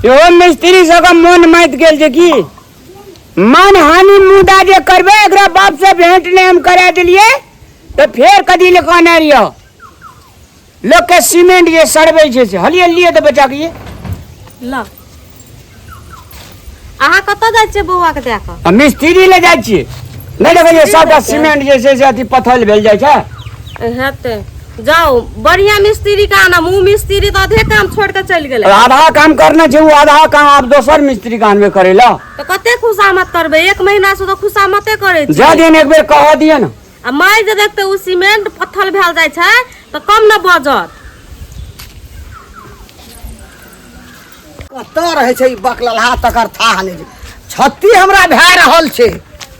इहो मिस्त्री सबके मोन माति गेल छै की मान हानि मुदा जे करबै एकरा बाप से भेंट नहि हम करा देलियै तऽ फेर कदी ले कहने रहियो लोक के सीमेंट जे सड़बै छै से हलिए लिए तऽ बच्चा के ये ल अहाँ कतऽ जाइ छियै बौआ के दए कऽ आ मिस्त्री ले जाइ छियै नहि देखै छियै सबटा सीमेंट जे छै से अथी पथल भेल जाइ छै हेतै जाउ बढ़िया मिस्त्री के आनब उ मिस्त्री तऽ आधे काम छोड़ि कऽ चलि गेलै आधा काम करने छै ओ आधा काम आब दोसर मिस्त्री के आनबे करै लए तऽ कते खुशामत करबै एक महीना से तऽ खुशामते करै जा छी दिन एक बेर कह दिअ ने आ माय जे देखतै ओ सीमेंट पत्थर भेल जाइ छै तऽ कम ने बजत कतऽ रहै छै ई बकललहा तकर थाह नहि छै क्षति हमरा भए रहल छै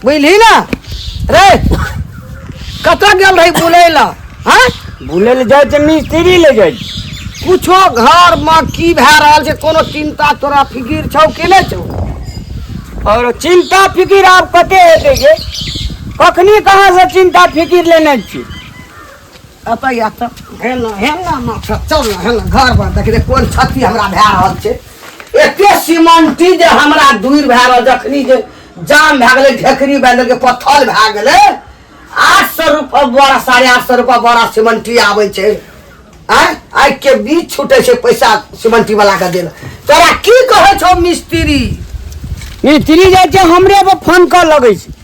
बुझली ने रे कतऽ गेल रही बुलै लए हँ बुलै लए जाइ छै मिस्त्री ले जाइ छै कुछो घरमे की भए रहल छै कोनो चिन्ता तोरा फिकिर छौ कि नहि छौ और चिंता फिकिर आब कते हेतै जे कखनी कहाँ से चिंता फिकिर लेने छी एतऽ या तऽ हेल ना हेल ना माथा चल ना हेल ना घर पर देख देख कोन क्षति हमरा भए रहल छै एते सीमंटी जे हमरा दूर भए रहल जखनी जे जाम भए गेलै ढेकरी भए गेलै पत्थर भए गेलै 800 रुपआ बोरा 850 रुपआ बोरा सीमंटी आबै छै आँय आइ के बीच छूटे छै पैसा सीमंटी वाला के देल तोरा की कहै छौ मिस्त्री मिस्त्री जाइ छै हमरे पर फोन कऽ लगै छै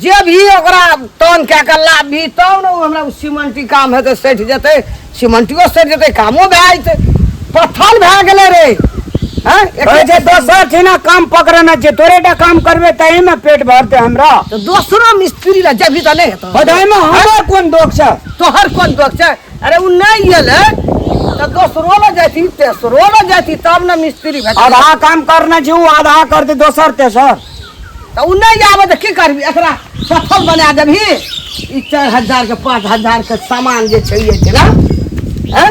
जे भी ओकरा तन कए कऽ लाबही तब ने ओ हमरा ओ सीमेंटी काम हेतै सठि जेतै सीमेंटियो सठि जेतै कामो भए जेतै पत्थर भए गेलै रे हँ कहै छै दोसर ठिना काम पकड़ना छै तोरे टा काम करबै तहीमे पेट भरतै हमरा तऽ दोसरो मिस्त्री लए जेबही तऽ नहि हेतौ ओहिमे हमर कोन दोख छै तोहर कोन दोख छै अरे ओ नहि एलै तऽ दोसरो लए जैती तेसरो लए जैती तब ने मिस्त्री भेटतै आधा काम करना छै ओ आधा करतै दोसर तेसर तऽ ओ नहि आबे तऽ की करबी एकरा सफल बना देबही ई 4000 के 5000 के सामान जे छै ये छै ने हैं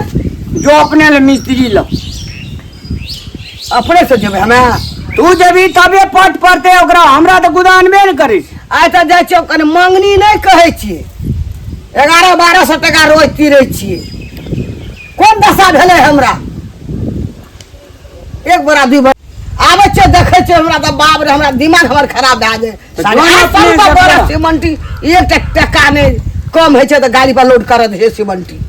जो अपने ले मिस्त्री लो अपने से जेबै हमे तू जेबी तबे पट पड़तै ओकरा हमरा तऽ गुदानबे ने करै छै आइ तऽ जाइ छियै कनि मङ्गनी नहि कहै छियै 1100-1200 टाका रोज तीरै छियै कोन दशा भेलै हमरा एक बोरा दू बोरा आबै छै देखै छै हमरा तऽ बाप रे हमरा दिमाग हमर खराब भए जाइ तऽ 850 जौन रुपआ अपने बोरा जकरा- सीमंटी एकटा टका नहि कम होइ छै तऽ गाड़ी पर लोड करत हे सीमंटी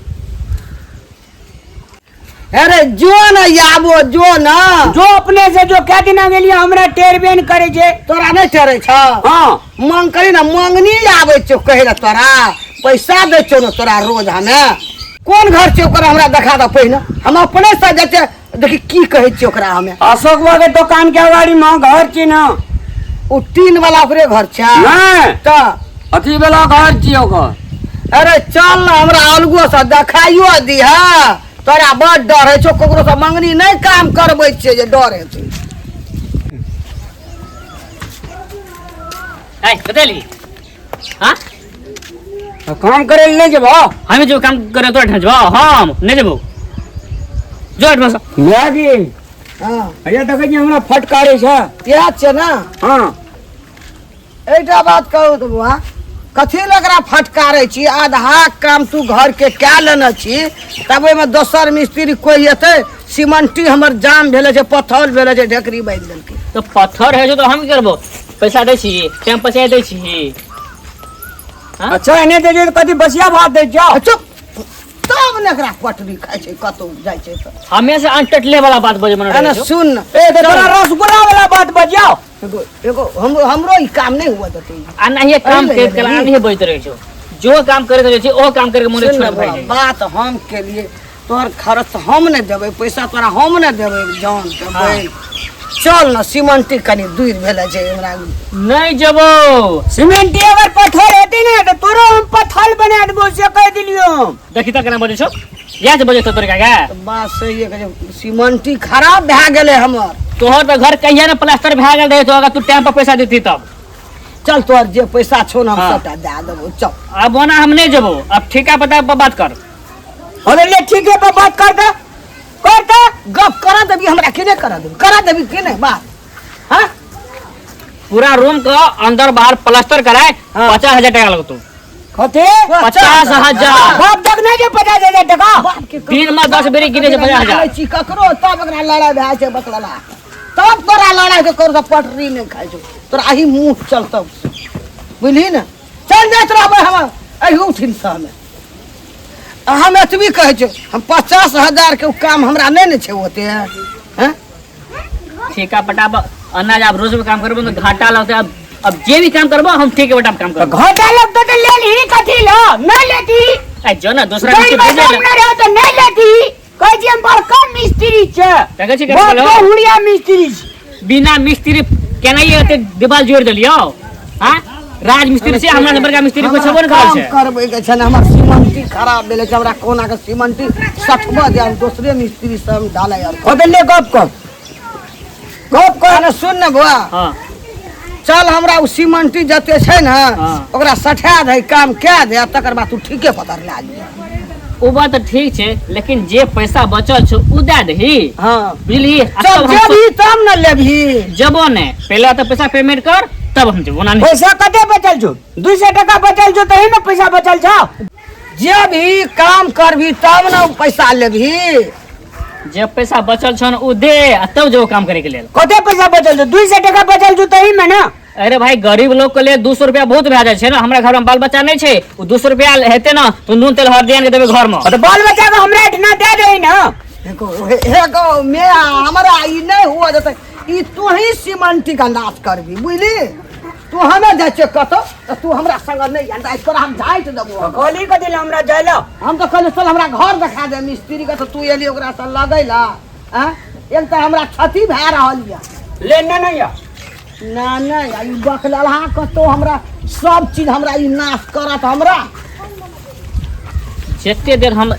अरे जो न आबो जो न जो अपने से जो कै दिना गेलियै हमरा टेरबे ने करै छै तोरा नहि टेरै छौ हँ मांग करी ने मांगनी आबै छौ कहै लए तोरा पैसा दै छौ ने तोरा रोज हमे कोन घर छै ओकर हमरा देखा दऽ पहिने हम अपने से जाइ छियै देखी की कहै छियै ओकरा हमे अशोक बाबा के दोकान के अगाड़ी में घर छी ना ओ टीन वाला ओकरे घर छै नहीं तऽ अथी वाला घर छी ओकर अरे चल ना हमरा अलगो से देखाइयो दिह तोरा बड़ डर होइ छौ ककरो से मंगनी नहि काम करबै छियै जे डर हेतै ए कतऽ हाँ तो काम करे ले नहीं जेबो हमें जो काम करे तोरा ठाम जेबो हम नहीं जेबो जो एठमा से भए गेल हँ भैया देखै छी हमरा फटकारे छै इएह छै ने हँ एकटा बात कहू तऽ बौआ कथी लए एकरा फटकारै छी आधा काम तू घरके कए लेने छी तब ओहिमे दोसर मिस्त्री कोइ एतै सीमेंटी हमर जाम भेलै छै पत्थर भेलै छै ढेकरी बान्हि देलकै तो पत्थर है जो तो हम की करबो पैसा दै छी टाइम पैसा दै छी हाँ? अच्छा एने दे जे कथी बसिया भात दै छौ चुप तब ने एकरा पटरी खाइ छै कतहु जाइ छै तऽ हमेशा अनटटले वाला बात बजे मन एना सुन ने ए तऽ तोरा रसगुल्ला वाला बात बजियौ एगो एगो हमरो हमरो ई काम नहि हुआ देतै आ नहीं काम अरे कर नहीं। के नहीं बजत रहे छो जो काम करैत रहे छी ओ काम करके मन सुन ने छोड़ बौआ, भाई बात हम केलिए तोहर खर्च हम नहि देबै पैसा तोरा हम नहि देबै जान देबै चल ने सीमंटी कनि दूर भेलै छै हमरा नहीं जेबो सीमेंटी अगर पत्थर हेतै ने तऽ तोरो हम पत्थर बना देबो से कहि देलियौ हम देखी त केना बजै छौ इएह से बजै छौ तोरे काका तऽ बात सही है कहै सीमंटी खराब भए गेलै हमर तोहर तऽ घर कहिया ने प्लास्टर भए गेल रहै तो अगर तू टाइम पर पैसा देती तब चल तोहर जे पैसा छौ ने हम हाँ। सबटा दए देबौ चल अब ओना हम नहीं जेबो अब ठेका पता पर बात कर अरे ले ठीक है पर बात कर दे कर दे गप करा देबी हमरा कि नहि करा देबी करा देबी कि नहि बात हाँ पूरा रूम के अंदर बाहर प्लास्टर कराए हाँ। 50,000 टका लगतो। कते 50,000। बाप तक नहीं जे 50,000 टका। दिन में 10 बेरी गिने छै 50,000। छी ककरो तब एकरा लड़ाइ भए छै बकलला, तब तोरा लड़ाइ के करू तऽ पटरी नहि खाइ छौ तोरा, अही मुँह चलतौ, बुझली ने? चल जाइत रहबै हम एहि हमे हम एतबी कहै छियौ, हम 50,000 के काम हमरा नहि ने छै ओते हैं। ठेका पटा अनाज आब रोज में काम करबो तो घाटा लगते। अब जे भी काम करबो हम ठेके पटा काम करबो। घाटा लगतो तो ले ली, कथी लो नहीं लेती। आ जो ना दूसरा गैर मिस्त्री भेजे मजदूर ले। नहीं रहो तो नहीं लेती। कहै छी हम बड़का मिस्त्री छै। देखै छी केना बड़का बोलो? हुड़िया मिस्त्री छै। बिना मिस्त्री केना एते दीवार जोड़ देलियो? हां, राज मिस्त्री से हमरा से बड़का मिस्त्री कोई छबो न करै काम छै। करबै के छै ने, हमर सीमेंटी खराब भेलै छै, हमरा कोना के सीमेंटी सठबऽ दे, हम दोसरे मिस्त्री से हम डालै आर। बदले गप कर, गप कर। अरे सुन ने बौआ। हां। चल हमरा ओ सीमेंटी जते छै ने, हाँ। ओकरा सठा दे, काम कए दे, आ तकर बाद तू ठीके पतर लए लिअ। ओ बात तऽ ठीक छै, लेकिन जे पैसा बचल छै उ दए दही। हां। बुझली? आ चल तब हम जेबही तब ने लेबही। जेबो ने, पहले तऽ पैसा पेमेंट कर तब हम जेबो। ना नहीं। पैसा कते बचल छौ? 200 टका बचल छौ, तही ने पैसा बचल छौ। जेबही काम करबही तब ने पैसा लेबही। जे पैसा बचल छौ ने उ दे आ तब जेबो काम करे के लेल। कते पैसा बचल छौ? 200 टका बचल छौ तही में ना। अरे भाई, गरीब लोग के लिए 200 रुपया बहुत भए जाइ छै ने। हमरा घर में बाल बच्चा नहीं छै, उ 200 रुपया हेतै ने तो नून तेल हरदी आनि के देबै घर में। तो बाल बच्चा के हमरा एठना दे दे ना। देखो हे गो मे हमरा ई नहीं हुआ जते, ई तू ही सीमेंटी का नाश करबी, बुझली? तू हमे जाइ छियै कतौ तऽ तू हमरा संग नहीं आन, तोरा हम झाँटि देबो। कहली कथी लए हमरा जाय लए? हम तऽ कहलियै चल हमरा घर देखा दे मिस्त्री के, तऽ तू एली ओकरा से लगै ला। आँय, एक तऽ हमरा क्षति भए रहल यऽ। ले ना नहीं या। ना नहीं, आ ई बकलहा कतौ हमरा सब चीज हमरा ई नाश करत हमरा। जते देर हम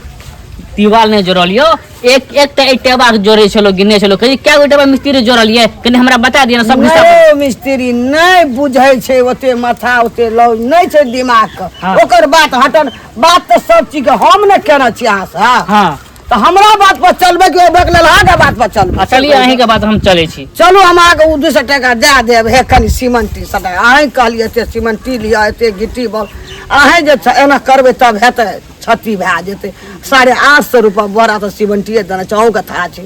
दीवार नहीं जोड़लियो, एक एक टा ईंटवा के जोड़े छलो, गिने छलो, कहीं क्या ईंटवा मिस्त्री जोड़लिए, कनी हमरा बता दिया ना सब हिसाब। नहीं मिस्त्री नहीं बुझै छै, ओते माथा ओते लौ नहीं छै दिमाग के। हाँ। ओकर बात हटन, बात तऽ सब चीज के हम ने केने छी अहाँ से। हाँ। तऽ हमरा बात पर चलबै कि ओहि बकलहा के बात पर चलबै? आ चलिए अहीं के बात हम चलै छी। चलू, हम अहाँके ओ 200 टका दए देब। हे कनि सीमेंटी सटा, अहीं कहलियै एते सीमेंटी लिअ, एते गिट्टी बल, अहीं जे एना करबै तब हेतै, क्षति भए जेतै। 850 रुपआ बोरा तऽ सीमेंटिए देने छै, अहूँके था छै,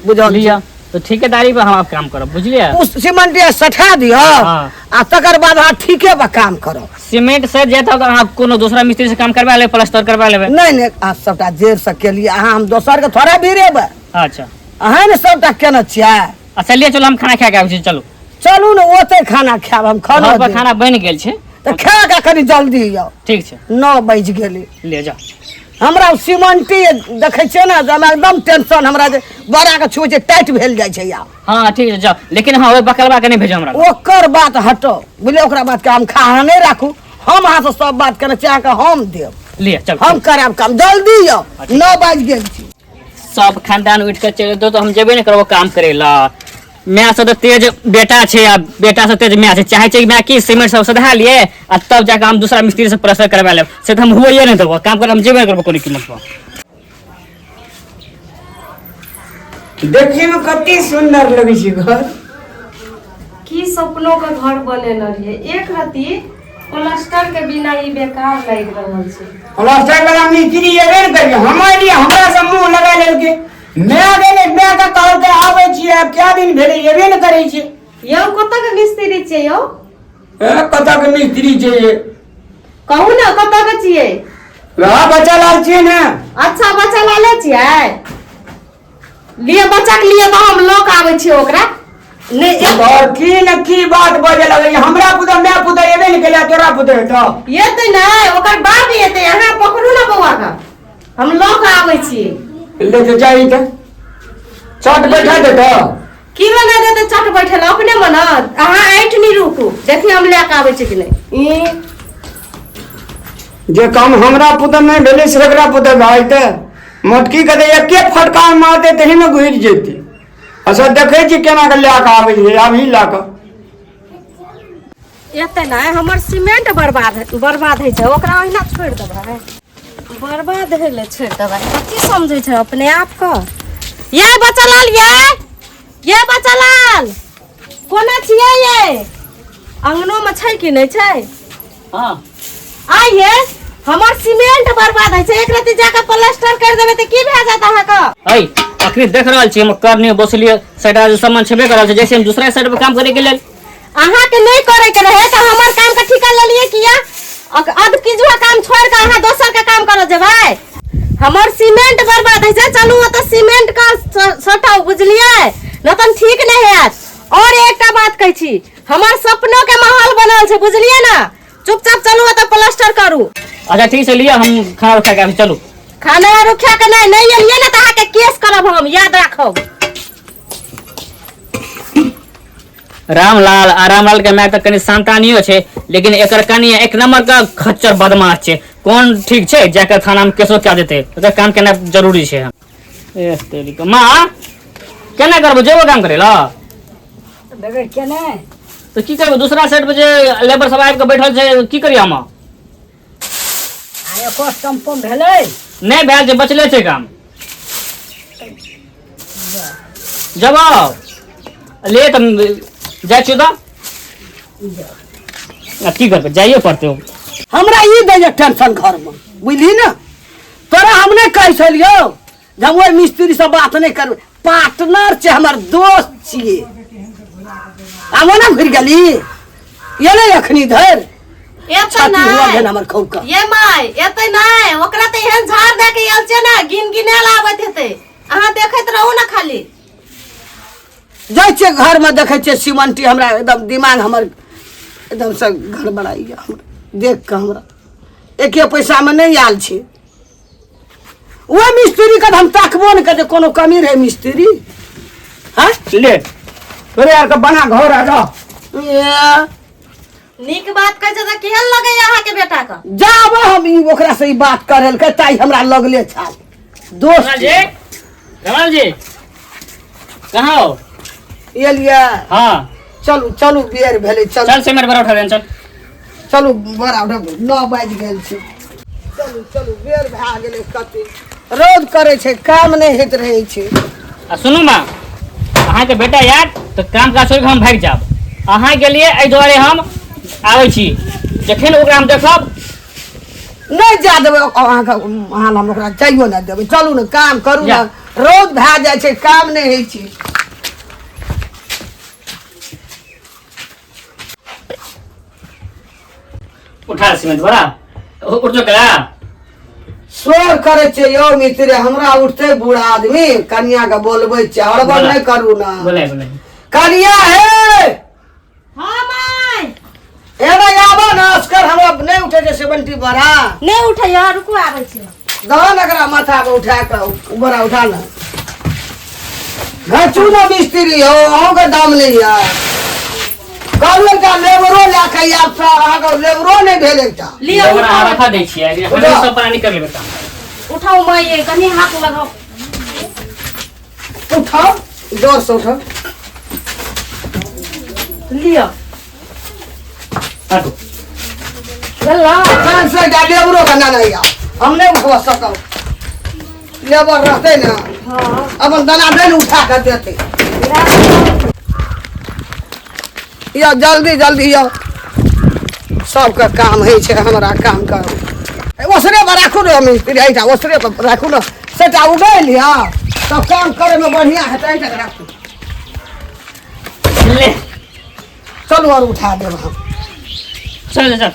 बुझल? लिअ तो ठेकेदारी पर हम आब काम करब, बुझलियै? ओ सीमेंटी सठा दिअ। हाँ। आ तकर बाद अहाँ ठीके पर काम करब। सीमेंट सर जायत तऽ अहाँ कोनो दोसरा मिस्त्री से काम करवा लेबै, प्लास्टर करवा लेबै। नहीं नहीं, अहाँ सबटा जेर से केलियै अहाँ, हम दोसर के थोड़ा भिड़ेबै। अच्छा। अहाँ ने सबटा केने छियै। अच्छा लिए चलू, हम खाना खा के आबै छी, चलू। चलू ने, ओतै खाना खायब, हम खाना घर पर देब। खाना बनि गेल छै। तऽ खा कऽ कनि जल्दी आउ। ठीक छै। 9 बाजि गेलै। ले जाओ। हमरा ओ सीमेंटी देखै छियै ने, हमरा एकदम टेंशन, हमरा जे बड़ा के छुबै छै टाइट भेल जाइ छै आब। हाँ ठीक छै, जाओ, लेकिन हाँ ओहि बकलवा के नहीं भेजो हमरा। ओकर बात हटो, बुझलियै? ओकरा बात के हम खा नहि राखू, हम अहाँ से सब बात केने छी, अहाँके हम देब। लिए चल। हम करायब काम, जल्दी आउ, 9 बाजि गेल छी। सब खानदान उठि कऽ चलि जेतौ तऽ हम जेबे नहि करबो काम करे ला। माय से तऽ तेज बेटा छै आ बेटा से तेज माय छै। चाहे छै माय की सीमेंट सब सधा लिए आ तब जाके हम दूसरा मिस्त्री से प्लास्टर करवा लेब, से तऽ हम हुए नहि देबो। काम करे हम जेबे नहि करबो कोनो कीमत पर। देखै में कते सुंदर लगै छै घर। की सपनों के घर बनेने रहियै, एक रति प्लास्टर के बिना ई बेकार लागि रहल छै। प्लास्टर वाला मिस्त्री एबे ने करियै, हम एलियै हमरा से मुंह लगा लेलकै। माय गेलै, माय के कहलकै आबै छियै, आब कए दिन भेलै एबे ने करै छै। यौ कतऽ के मिस्त्री छियै यौ? ए कतऽ के मिस्त्री छै ये? कहू ने कतऽ के छियै? वएह बच्चा लाल छियै ने। अच्छा बच्चा लाले छियै, लिए बच्चा के लिए तऽ हम लऽ कऽ आबै छियै ओकरा। नहि एक और की न की बात बजे लगै, हमरा पुतह my पुतह एबे ने केलै, तोरा पुतह हेतौ? एतै नहि, ओकर बाद एतै। अहाँ पकड़ू ने बौआ के, हम लऽ कऽ आबै छियै। ले तऽ जाही तऽ चट बैठा देतौ। की बना देतै चट बैठल अपने मन? अहाँ ऐठ नहि रुकू, देखियौ हम लऽ कऽ आबै छियै कि नहि। ई जे काम हमरा पुतह नहि भेलै से एकरा पुतह भए जेतै। मोटकी के तऽ एके फटका मारतै तही ने घुरि जेतै। अच्छा देखै छी केना के लए कऽ आबै छै, आब ही लए कऽ एतै नहि। हमर सीमेंट बर्बाद बर्बाद होइ छै, ओकरा ओहिना छोड़ि देबै? बर्बाद होइ लए छोड़ि देबै? कथी समझै छै अपने आपके? ये बच्चा लाल, ये बच्चा लाल, कोना छियै ये? अंगनोमे छै कि नहि छै? हाँ। आइए हमर सीमेंट बर्बाद होइ छै एक रति जाके प्लास्टर कर देबै तऽ की भए जायत अहाँके ऐ अखनी देख रहल छी हम करनी बसलिए साइड सामान छेबे कर रहल छै जैसे हम दूसरा साइड पर काम करे के लेल अहाँके नहि करे के रहे तऽ हमर काम के ठिका लेलिए किया अध किजुआ काम छोड़ के अहाँ दोसर के काम करऽ जेबै हमर सीमेंट बर्बाद होइ छै चलू ओतऽ सीमेंट के सटाउ बुझलियै नहि तऽ ठीक नहि हैत और एकटा बात कहै छी हमर सपनो के माहौल बनल छै बुझलियै ने चुपचाप चलू ओतऽ प्लास्टर करू अच्छा ठीक छै लिअ हम खाना उठा के आबै छी, चलू खाना आर खा के नहि नहि एलियै ने तऽ अहाँके केस करब हम याद राखब रामलाल आ रामलाल के माय तऽ कनि संतानियो छै लेकिन एकर कनि एक नंबर का खच्चर बदमाश छै कोन ठीक छै जाके थाना में केसो कए देतै एकर काम केनाइ जरूरी छै ए तेरी के माँ केना करबो जेबो काम करे ला बगैर केने तऽ की करबो दूसरा साइड पर जे लेबर सब आबि के बैठल छै की करियै हम आ एको सम्पम भेलै नहि भेल छै बचले छै काम जवाब ले तऽ जाइ छियौ तऽ आ की करबै जाइए पड़तै हमरा ई दैए टेंशन घरमे बुझली ने तोरा हम नहि कहै छलियौ जे हम ओहि मिस्त्रीसँ बात नहि करबै पार्टनर छै हमर दोस्त छियै आब ओना घुरि गेली एलै अखनी धरि एतै छाती हुआ नहि भेल हमर खौका ये माय एतै नहि ओकरा तऽ एहन झाड़ दए के आयल छै ने गिन गिनायल आबैत हेतै अहाँ देखैत रहू ने खाली जाइ छियै घरमे देखै छियै सीमंटी हमरा एकदम दिमाग हमर एकदमसँ गड़बड़ाइए हमरा देख कऽ हमरा एके पैसामे नहि आयल छै ओहि मिस्त्रीके तऽ हम ताकबो नहि करै कोनो कमी रहै मिस्त्री हँ ले तोरे आरके बना घर आ जाओ ए, नीक बात कहै छै तऽ केहन लगैया अहाँके बेटा के जाब हम ई ओकरा से ई बात करेलकै ताहि हमरा लगले छाल दोस्त रमण जी रमण जी कहाँ हो एलियै हाँ चलू चलू बेर भेलै चलू चल सिमेंट बड़ा उठा देन चल चलू बड़ा 9 बाजि गेल छै चलू चलू बेर भए गेलै कते रौद करै छै काम नहि होइत रहै छै आ सुनू माँ अहाँके बेटा आयत तऽ काम काज छोड़ि कऽ हम भागि जायब अहाँ गेलियै एहि दुआरे हम आबै छी जखन ओकरा हम देखब नहि जा देबै अहाँके अहाँ हम ओकरा जाइयो नहि देबै चलू ने काम करू ने जा। रौद भए जाइ छै काम नहि होइ छै उठा सिमेंट बड़ा उठ जो करा शोर करै छै यौ मित्र हमरा उठते बूढ़ा आदमी कनिया के बोलबै छै हड़बड़ बोला। नहि करू ना बोले बोले कनिया हे हाँ माय एना आबो ना असकर हमरा नहि उठे छै सेवेंटी बड़ा नहि उठैया रुकू आबै छी दहो ने एकरा माथा पर उठा कऽ बड़ा उठा ने घचू ने मिस्त्री हो अहूँके दाम नहि यऽ कहलहुँ एकटा लेबरो लए कऽ आयब तऽ अहाँके लेबरो नहि भेल एकटा लिअ ओकरा उठाउ रखा दै छियै हम सब प्राणी कर लेबै काम उठाउ माय ये कनि हाथ लगाउ उठाउ जोरसँ उठाउ लिअ हटू भेल कान से जा लेबरो के ना नहीं हम नहीं उठवा सकब लेबर रहते ना हाँ अपन दाना नहीं उठा के देते या जल्दी जल्दी यौ सबके काम होइ छै हमरा काम कर ओसरे पर राखू ने मिस्त्री एहिठाम ओसरे पर राखू ने सेटा उगैल लिअ तब काम करैमे बढ़िआँ हेतै एहिठाम राखू ले चलू आओर उठा देब हम चल चल